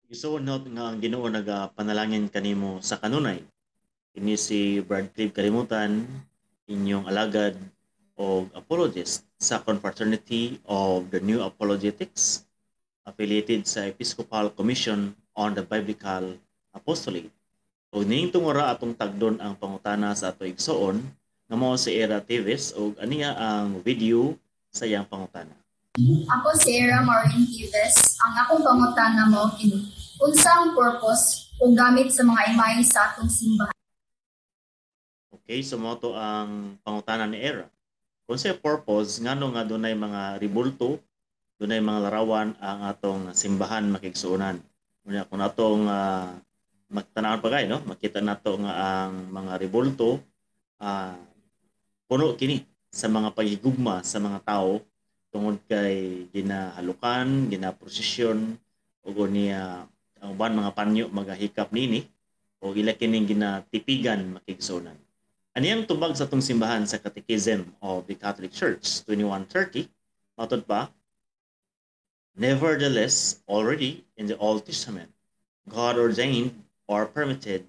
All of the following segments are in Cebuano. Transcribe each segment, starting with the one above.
Igsoon, nga ang Ginoo nagapanalangin kanimo sa kanunay. Kini si Brad Clive Kalimutan, inyong alagad og apologist sa Confraternity of the New Apologetics, affiliated sa Episcopal Commission on the Biblical Apostolate. Og niing tungora, atong tagdon ang pangutana sa ato igsoon nga mao si Era Teves, og aniya ang video sa iyang pangutana. Ako si Era Maureen Teves. Ang akong pangutana mao kini. Unsa ang purpose o gamit sa mga imahe sa atong simbahan? Okay, so mao to ang pangutana ni Era. Kung sa purpose, ngano nga dunay mga ribulto, dunay mga larawan ang atong simbahan, makigsuonan. Unya kung atong magtanaw pa kay, no, makita nato nga ang mga ribulto puno kini sa mga paghigugma sa mga tao tungod kay ginahalukan, ginaprosesyon ug niya ang uban mga panyo magahikap nini o ila kining ginatipigan, makigsuonan. Aniyang tubag sa atong simbahan sa Catechism of the Catholic Church 2130, matod pa, "Nevertheless, already in the Old Testament, God ordained or permitted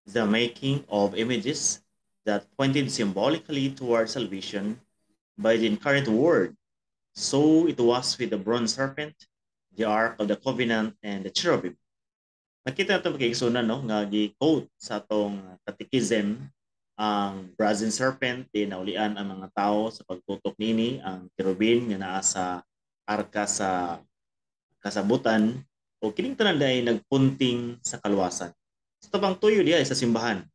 the making of images that pointed symbolically toward salvation by the incarnate Word. So it was with the bronze serpent, the Ark of the Covenant, and the cherubim." Nakita nato, makigsuonan, no, nga gi-quote sa atong catechism ang brazen serpent, di naulian ang mga tao sa pagtutok nini, ang kerubin nga naa sa arka sa kasabutan, o kining tanan dai nagpunting sa kaluwasan. Sa tabang tuyo diha sa simbahan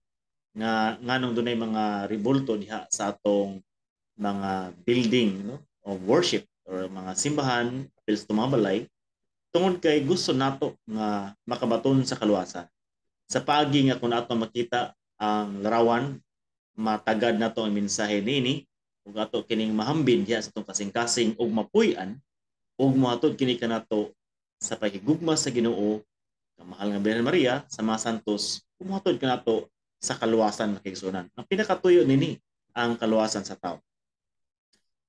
nga nganong dunay mga ribulto diha sa atong mga building, no, of worship or mga simbahan apil sa mga balay, tungod kay gusto nato nga makabaton sa kaluwasan. Sa paagi nga kung ato makita ang larawan, matagad nato ang mensahe niini ug ato kining mahambin diha sa atong kasing-kasing ug mapuy-an ug mohatod kini kanato sa paghigugma sa Ginoo, mahal nga Birhen Maria, sa mga santos, ug mohatod kanato sa kaluwasan, makigsuonan. Ang pinakatuyo nini ang kaluwasan sa tao.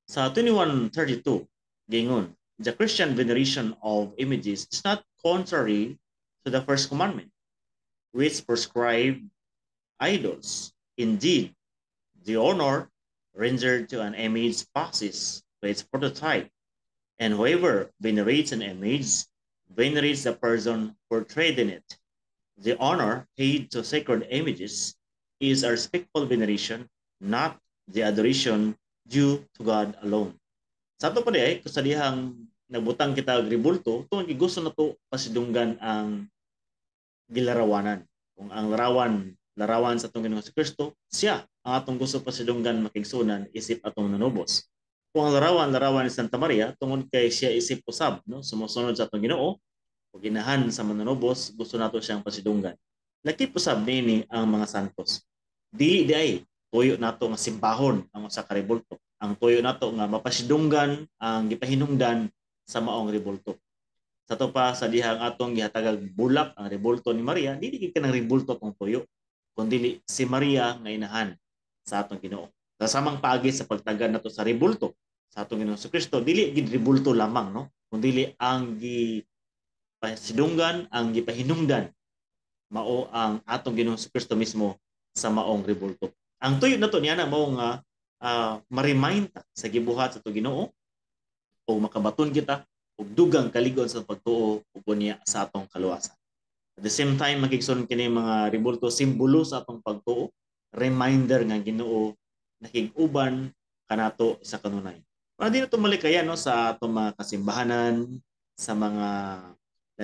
Sa 2132, gingon, "The Christian veneration of images is not contrary to the first commandment, which proscribed idols. Indeed, the honor rendered to an image passes to its prototype, and whoever venerates an image venerates the person portrayed in it. The honor paid to sacred images is a respectful veneration, not the adoration due to God alone." Sa ato pa diay, kung sa dihang nagbutang kita og ribulto, tungod kay gusto nato pasidunggan ang gilarawanan. Kung ang larawan, larawan sa atong Ginoong Kristo, siya ang atong gusto pasidunggan, makigsuonan, isip atong nanubos. Kung ang larawan, larawan ni Santa Maria, tungod kay siya isip usab, no, sumusunod sa atong Ginoo, o ginahan sa mananubos, gusto nato siyang pasidunggan. Lakip usab nini ang mga santos. Dili diay tuyo nato nga simbahon ang usa ka rebulto. Ang tuyo nato nga mapasidunggan ang gipahinungdan sa maong rebulto. Sa to pa, sa dihang atong gihatagag bulak ang rebulto ni Maria, dili gid kanang rebulto tong tuyo, kundi si Maria nga inahan sa atong Ginoo. Sa samang paagi sa pagtagad nato sa rebulto sa atong Ginoong Kristo, dili gid rebulto lamang, no, kundi ang gipasidunggan, ang gipahinungdan mao ang atong Ginoong Kristo mismo sa maong rebulto. Ang tuyo nato niya na mao nga ma-remind ta sa gibuhat sa atong Ginoo o makabaton kita og dugang kalig-on sa pagtuo ug unya sa atong kaluwasan. At the same time, makigsuon, kini mga rebulto simbolo sa atong pagtuo, reminder nga Ginoo nakig-uban kanato sa kanunay. Para di na malikayan, no, sa atong mga kasimbahanan, sa mga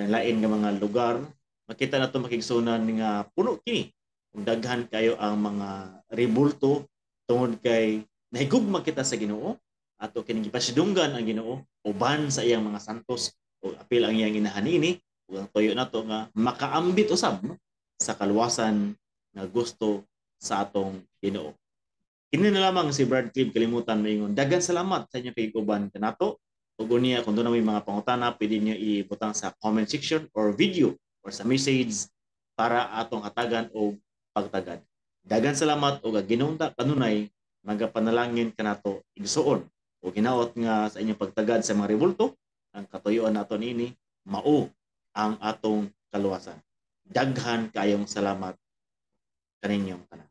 lain nga mga lugar, makita nato, makigsuonan, nga puno kini kung daghan kayo ang mga rebulto tungod kay nahigugma kita sa Ginoo, ato kining gipasidunggan ang Ginoo uban sa iyang mga santos ug apil ang iyang inahan niini, ug ang tuyo nato nga makaambit usab, no, sa kaluwasan nga gusto sa atong Ginoo. Kini na lamang si Brad Clive Kalimutan maingon, daghan salamat sa inyong pagkuban kanato. Ug unya kung doon may mga pangutana, pwede niyo ibutang sa comment section or video or sa message para atong hatagan og pagtagad. Daghan salamat ug ang Ginoo kanunay magapanalangin kanato, igsuon. O ginaot nga sa inyong pagtagad sa mga rebulto, ang katuyuan nato niini mao ang atong kaluwasan. kaluwasan. Daghan kaayong salamat kaninyong tanan.